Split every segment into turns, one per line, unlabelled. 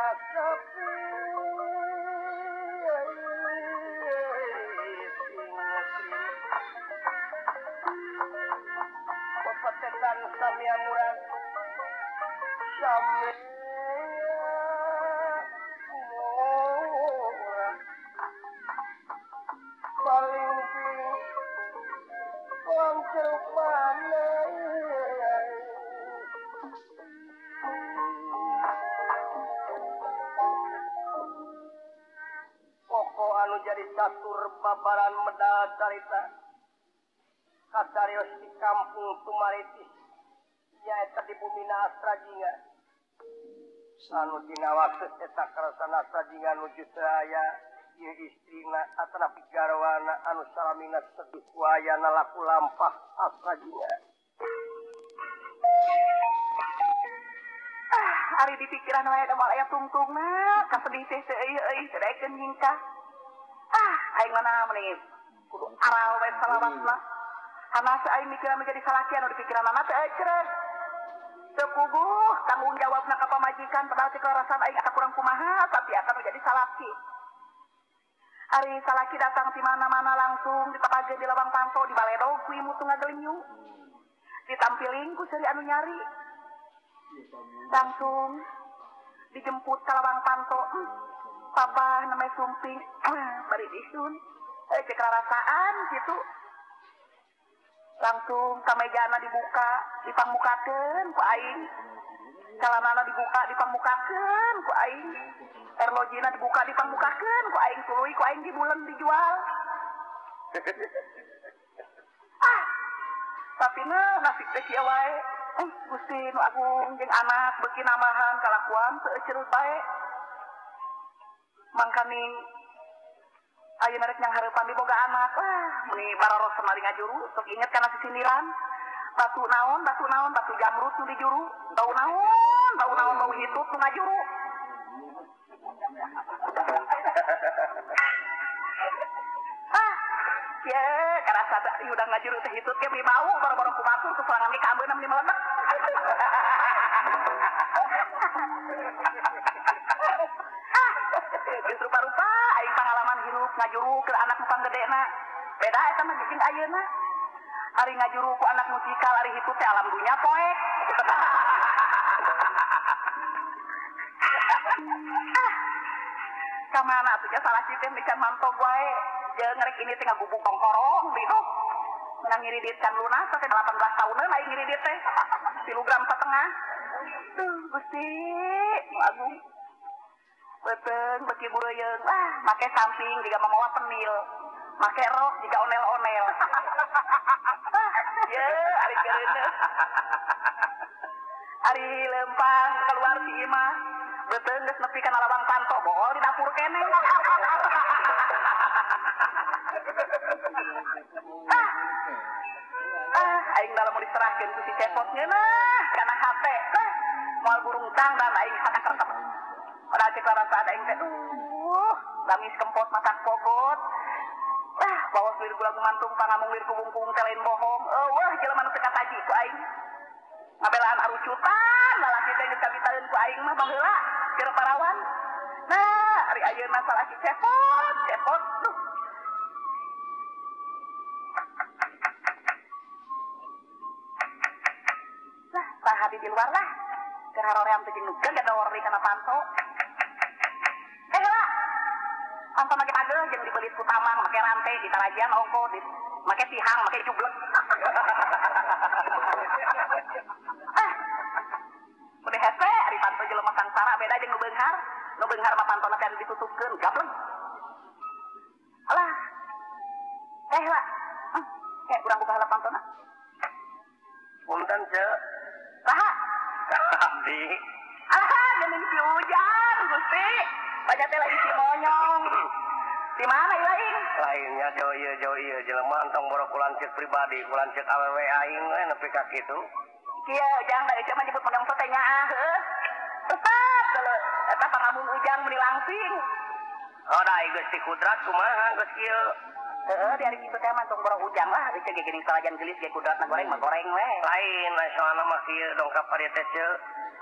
Kasepi pepetetan samia murah samia murah paling piling wangcer panai. Pokok anu jadi catur babaran medal carita kasarios di kampung Tumaritis nyaeta di bumina Astrajinga. Anu dina waktu eta karasana Astrajinga nuju teu aya ieu istrina atanapi garwana anu salamina sedih ku ayana laku lampah Astrajinga.
Ah, ari di pikiran wae da moal aya tungtungna, kasedih teh teu euy teu daekeun hingkah. Ah, aing mana meni kudu aral we salawat lah. Hanas aing mikir menjadi salaki anu dipikiranana teu ecreg. Teu puguh tanggung jawabna ka pamajikan padahal teh karasan aing asa kurang kumaha tapi akan menjadi salaki. Ari salaki datang di mana-mana langsung dipapageun di lawang panto di baledog ku imu teu ngagelinyu. Ditampiling ku seuri anu nyari. Langsung dijemput ka lawang panto. Papa namanya sumping bari disun. Cek rarasaan gitu. Langsung kamejana dibuka, dipangmukakeun ku aing. Calanana dibuka, dipangmukakeun ku aing. Erlojina dibuka, dipangmukakeun ku aing. Tuluy ku aing dibulen dijual. Ah, tapi nah nasib teh kieu wae. Gusti nu agung jeung anak beuki nambahan kalakuan teu eceurut bae. Mangkaning ayeuna rek nyang hareupan diboga anak. Wah, meni bararos samali ngajuru, sok inget kana sisindiran. Batu naon, batu jamrut nu dijuru, bau naon, bau hitut nu ngajuru. Ah, ye, karasa da udah ngajuru teh hitut ge meni bau, boro-boro ku batur ku sorangan ge kaambeuna meni meledak. Ah, geus rupa-rupa aing pangalaman hirup ngajuru ke anak nu panggedena. Beda eta mah jeung ayeuna. Ari ngajuru ku anak nu cikal ari hitut teh alam dunya poek. Ah, kamana atuh nya salah teh mican mantog wae. Jeung rek ini teh ngagubuk kongkorong di tuh. Menang ngiridit can lunas teh 18 tahunan aing ngiridit teh. 3,5 gram. Duh, Gusti, nu agung. Beuteung beuki bureuyeung. Ah, make samping jiga mamawa penil. Make rok jiga onel-onel. Ah, ye, ari geureuneuh. Ari lempang keluar ti imah. Beuteung geus nepi kana lawang panto, bool di dapur keneh. Ah, ah, aing dalam mau diserahkeun ku si Cepot ngeunah kana hate. Ah, moal burung tang dan aing satak kertep. Padahal cek rasa aing teh duh, lamis kempot matak pogot. Ah, bawa lir gula gumantung pangamung lir kubungkung teh lain bohong. Eueuh jelema nu teu kataji ku aing. Ngabelaan arucutan lalaki teh geus kabitaeun ku aing mah baheula keur parawan. Nah, ari ayeuna salaki Cepot, Cepot duh. Lah, saha di luar lah. Keur haroream teh jeung nu gagedor di kana panto. Eh lah. Panto make pageuh jeung dibelit ku tamang, make rantai di tarajian ongko, di make tihang, make jublek. Ah. Udah hese ari panto jelema sangsara beda jeung nu beunghar. Nu beunghar mah pantona teh ditutupkeun, gableng. Alah. Eh lah. Kayak urang buka heula pantona.
Punten, Ceu.
Saha?
Abdi.
Alah, geuning si Ujang, Gusti. Banyak teh lagi si monyong. Di mana ieu aing?
Lainnya jauh ieu jelema entong boro ku lanceuk pribadi, ku lanceuk awewe aing we nepi ka kitu.
Kieu Ujang da ieu mah nyebut monyong teh nyaah heuh. Tetap deuleu eta pangabung Ujang meuni langsing.
Oh, da geus ti kudrat kumaha geus kieu.
Heeh, di hari kitu teh mah tong boro ujang lah, geus ge geuning salajan geulis ge kudratna goreng mah goreng we.
Lain soalna mah kieu dongkap ka dieu teh ceu.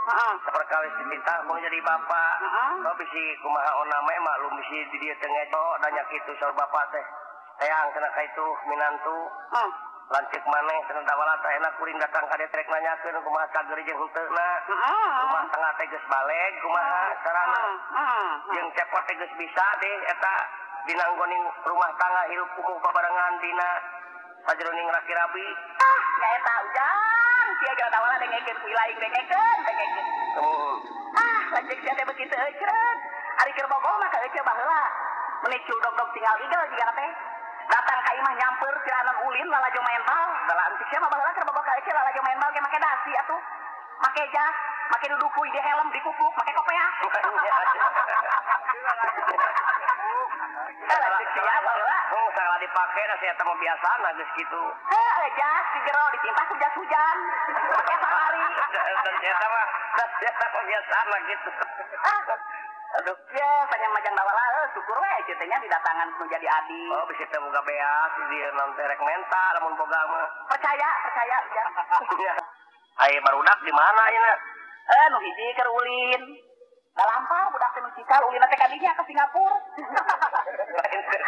Heeh.
Saperkawis dititah mau jadi bapak.
Heeh.
Oh bisi kumaha ona mah maklum bisi di dieu teh ngejo da nya kitu saur bapak teh. Teang cenah ka itu minantu.
Heeh.
Lanceuk maneh cenah dawala teh enak kuring datang ka dieu trek nanyakeun kumaha cager jeung henteuna.
Heeh.
Rumah tangga teh geus baleg kumaha carana.
Heeh.
Jeung cepot teh geus bisa deh eta dinanggoning rumah tangga hirup kumuh babarengan dina sajroning raki rabi.
Ah, nya eta ujang. Sia geura dawala dengekeun ku ilaing dengekeun, dengekeun. Ah, lanceuk sia teh beuki teu eucreut. Ari keur bogoh mah ka euceu baheula. Meuni cudog-dog tinggal igel jiga teh. Datang ka imah nyamper tiranan ulin lalajo main bal. Da lanceuk sia mah baheula keur bogoh ka euceu lalajo main bal ge make dasi atuh. Make jas, make dudukuy di helm dikupuk, make kopeah. Lanceuk sia baheula.
Oh, salah dipake da sia teh mah biasana geus kitu.
Heuh, jas di jero ditimpa ku jas hujan. Make safari.
Eta mah biasana gitu.
Ah.
Aduh,
ya sanya majang dawala syukur we ece teh nya didatangan nu jadi adi.
Oh, bisi teh boga beas di dieu naon teh rek menta lamun boga mah.
Percaya, percaya ujang.
Ai barudak di mana ayeuna?
Nu hiji keur ulin. Lalampar budak teh nu cikal ulin teh kadinya ke Singapura.
Lain keur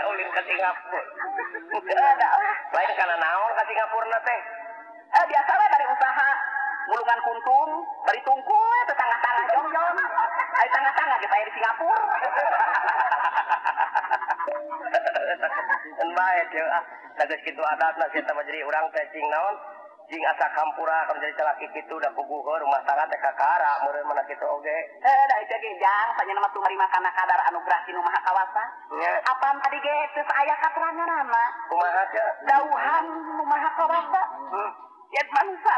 ulin ke Singapura.
Heuh, da lah.
Lain kana naon ka Singapurna teh?
Biasa we bari usaha ngulungan kuntung, bari tungku we teh tangah-tangah jongjon. Ai tangah-tangah geus aya di Singapura.
En bae teh ah, da geus kitu adatna sia teh mah jadi urang teh cing naon? Jing asa kampura kalau jadi salaki kitu da puguh rumah tangga teh kakara meureun mana kitu oge.
Da ieu ge jang sanyana mah tumarima kana kadar anugerah ti Nu Maha Kawasa.
Nya.
Apan tadi ge teu aya kateranganana.
Kumaha teh?
Dauhan Nu Maha Kawasa. Ya manusia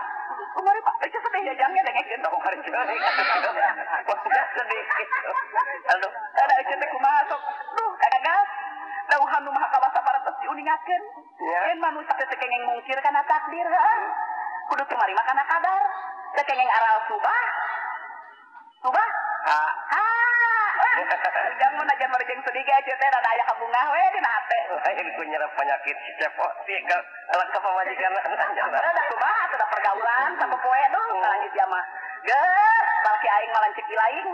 umur Pak ieu sedih ya jangnya dengekeun
dong hareureun. Sedih kitu. Aduh,
da ieu teh kumaha sok. Duh, kagagas. Dauhan Nu Maha Kawasa parantos diuningakeun. Yen manusia teh kengeng mungkir kana takdir heuh. Kudu tumarima kana kadar. Teu kengeng aral subah. Subah?
Ha.
Ha. Ujang mun ajan mah jeung sedih ge ece teh rada aya kabungah we dina hate.
Lain ku nyerap penyakit si cepot sih kalau ke pamajikan
Da kumaha atuh da pergaulan sapopoe duh lanjut sia mah. Geus salaki aing mah lanceuk ilaing.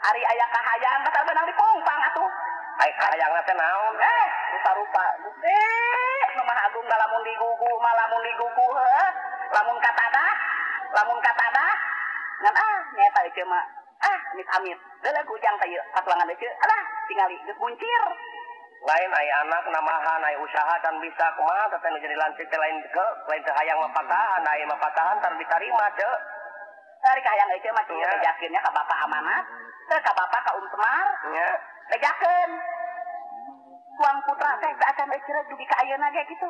Ari aya kahayang batal beunang dipungpang atuh.
Ai kahayangna teh naon?
Rupa-rupa. Gusti, Nu Maha Agung da lamun digugu mah lamun digugu heuh. Lamun katadah, lamun katadah ngan ah nyaeta ieu mah. Ah, amit-amit. Deuleu ujang teh ieu patuangan ieu. Alah, tingali geus buncir.
Lain ai anak namahan ai usaha dan bisa kumaha teh nu jadi lanceuk teh lain ke lain teh hayang mah patahan, ai mah patahan tar ditarima ceu.
Ari kahayang ieu mah cing bejakeun nya ka bapak amanat, teu ka bapak ka Um Semar.
Nya.
Bejakeun. Tuang putra teh teu acan euceureut dugi ka ayeuna ge kitu.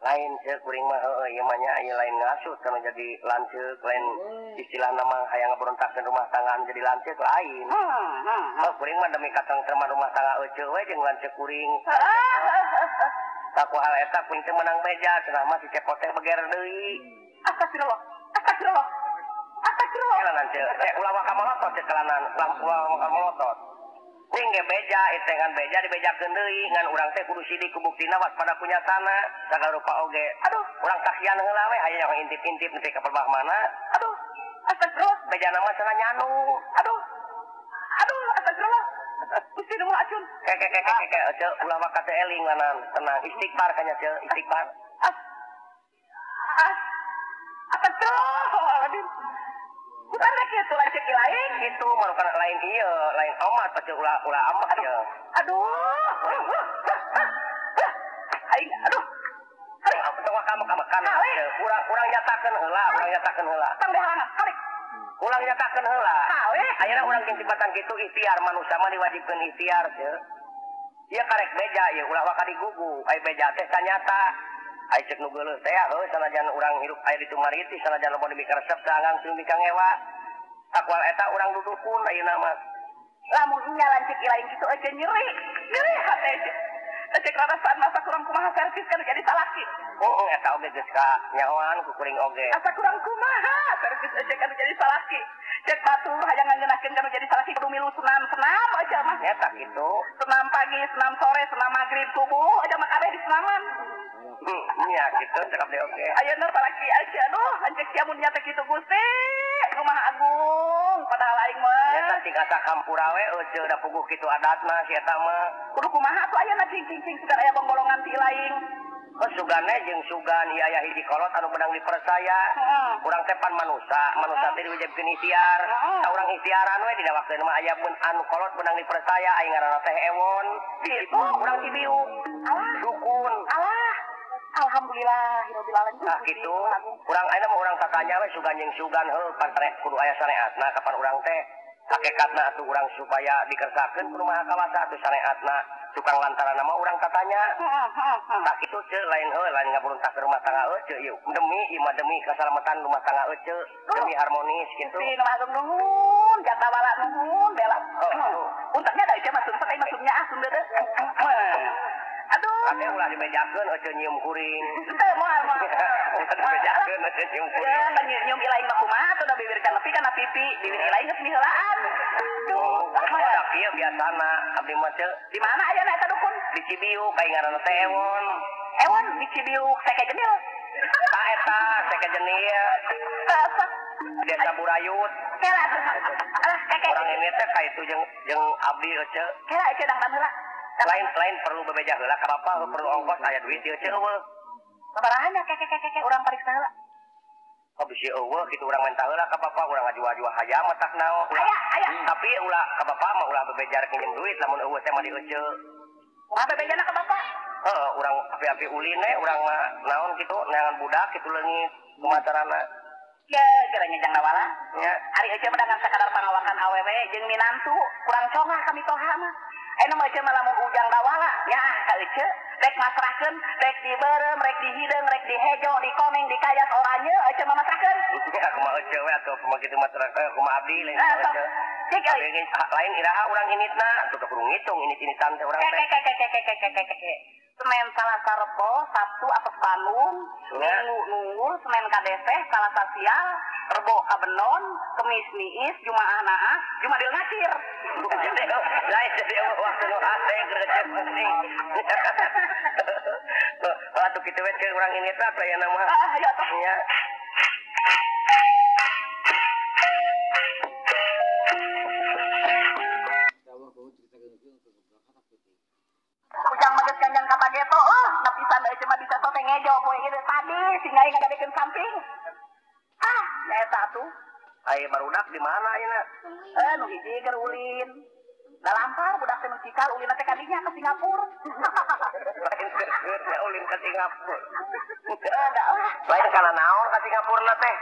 Lain ceu kuring mah heueuh ieu mah nya ieu lain ngasut kana jadi lanceuk, lain istilahna mah hayang ngaberontakeun rumah tangga anu jadi lanceuk lain. Oh, kuring mah demi katengtreman rumah tangga euceu we jeung lanceuk kuring. Saku hal eta kuring teh meunang beja cenah mah si cepot teh beger deui.
Astagfirullah. Astagfirullah. Astagfirullah.
Kelanan ceu. Ulah waka molotot ceu kelanan, ulah waka molotot. Kuring ge beja, ieu teh ngan beja dibejakeun deui, ngan urang teh kudu sidik ku buktina waspada kunyatana, sagala rupa oge.
Aduh,
urang saksian heula we aya yang intip-intip nepi ka pelbah mana.
Aduh, astagfirullah.
Bejana mah cenah nyanu.
Aduh. Aduh, astagfirullah. Gusti nu Maha Acun.
Ke ke ke ke ke, ceu ulah waka teh eling lanan, tenang. Istighfar kanya ceu, istighfar.
Astagfirullahaladzim. Bukan rek kitu lanceuk lain
kitu marukan lain ieu, lain omat paceu ulah ulah amak ieu.
Aduh. Aing aduh.
Tong kamu kamakan. Urang urang nyatakeun heula, urang nyatakeun heula.
Tong dihalangan, halik.
Urang nyatakeun heula.
Halik.
Ayeuna urang jeung cipatan kitu ikhtiar manusia mah diwajibkeun ikhtiar ceu. Ieu karek beja ieu ulah waka digugu, ai beja teh sanyata. Ai ceuk nu geuleuh teh heuh sanajan urang hirup aya di tumariti sanajan loba dipikaresep teu anggang teu mikangewa. Takwal eta urang dudukun ayeuna mah.
Lamun nya lanceuk ilaing kitu euceu nyeri. Nyeri hate. Cek rarasaan masa kurang kumaha servis kan jadi salaki.
Oh, eta oge geus ka nyahoan ku kuring oge.
Asa kurang kumaha servis ecek kan jadi salaki. Cek batur hayang ngangeunakeun kan jadi salaki kudu milu senam-senam aja mah.
Eta kitu.
Senam pagi, senam sore, senam magrib, subuh aja mah kabeh di senaman.
Nya kitu cekap deui oge.
Ayeuna salaki aja aduh hancek sia mun nya teh kitu Gusti. Kumaha agung padahal aing mah.
Eta cing asa kampura we euceu da puguh kitu adatna si eta mah.
Kudu kumaha atuh ayeuna cing-cing sugan aya bonggolongan ti lain.
Oh, sugane jeung sugan ieu aya hiji kolot anu beunang dipercaya. Urang teh pan manusa, manusa teh diwujudkeun ikhtiar. Ta urang ikhtiaran we dina waktu mah aya pun anu kolot beunang dipercaya aing ngaranna teh Ewon. Di urang Cibiuk.
Alah,
dukun.
Alah. Alhamdulillahirabbil alamin.
Nah kitu. Urang ayeuna mah urang tatanya we sugan jeung sugan heuh pan kudu aya sareatna kapan urang teh hakikatna atuh urang supaya dikersakeun kudu maha kawasa atuh sareatna. Tukang lantaran nama urang tatanya. Tak kitu ce lain heuh lain ngaburuntak ke rumah tangga euceu ieu. Demi ieu mah demi keselamatan rumah tangga euceu, demi harmonis kitu.
Si nu agung nuhun, jang bawala nuhun bela. Untaknya da euceu mah sungsek aing mah sungnya ah sungdeudeuh. Aduh.
Ate ulah dibejakeun euceu nyium kuring.
Teu moal moal.
Ulah dibejakeun euceu nyium kuring.
Ya, nyium ilaing mah kumaha tuh da bibir can nepi kana pipi, bibir ilaing geus miheulaan.
Duh, budak ieu biasana abdi mah ceu.
Di mana ayeuna eta dukun?
Di Cibiuk aing ngaranna teh Ewon.
Ewon di Cibiuk seke jenil.
Ta eta seke jenil. Desa Burayut.
Kela. Alah keke.
Urang ini teh ka itu jeung abdi euceu.
Kela euceu dangdan heula.
Lain perlu bebeja heula ka bapa perlu ongkos aya duit ieu ceu eueuh.
Sabaraha nya keke keke urang pariksa heula.
Oh bisi eueuh kitu urang menta heula ka bapa urang ngajual-jual hayam matak naon.
Aya aya.
Tapi ulah ka bapa mah ulah bebeja rek nginjem duit lamun eueuh teh mah di euceu.
Kumaha bebejana ka bapa?
Heeh, urang api-api ulin we urang mah naon kitu neangan budak kitu leungit kumaha carana.
Ya, kiranya jang nawala.
Nya.
Ari euceu mah dengan sakadar pangawakan awewe jeung minantu kurang congah kami toha mah. Ayeuna mah euceu mah lamun ujang dawala nyaah ka euceu rek masrahkeun, rek dibeureum, rek dihideung, rek dihejo, dikoneng, dikayas oranye euceu mah masrahkeun.
Ya kumaha euceu we atuh kumaha kitu masrahkeun kumaha abdi lain euceu.
Cik euy.
Lain iraha urang initna atuh kudu ngitung init-initan teh urang teh.
Keke. Senin Salasa Rebo, Sabtu atas Bandung, Minggu nunggul, Senin kadeseh, Salasa sial, Rebo kabenon, Kemis niis, Jumaah naas, Jumadil ngacir.
Lain jadi waktu nu hate keur penting. Atuh kitu we keur urang ini teh aya mah.
Ah, ayo atuh.
Nya.
Ujang mah geus ganjang ka pageto, napisan euy mah bisa sote ngejo poe ieu tadi sing aing ngagadekeun samping. Ah, nya eta atuh.
Aya barudak di mana ayeuna?
Nu hiji keur ulin. Da lampar budak teh nu cikal ulin teh kadinya ke Singapura.
Lain keur ulin ke Singapura.
Da lah.
Lain kana naon ka Singapura teh?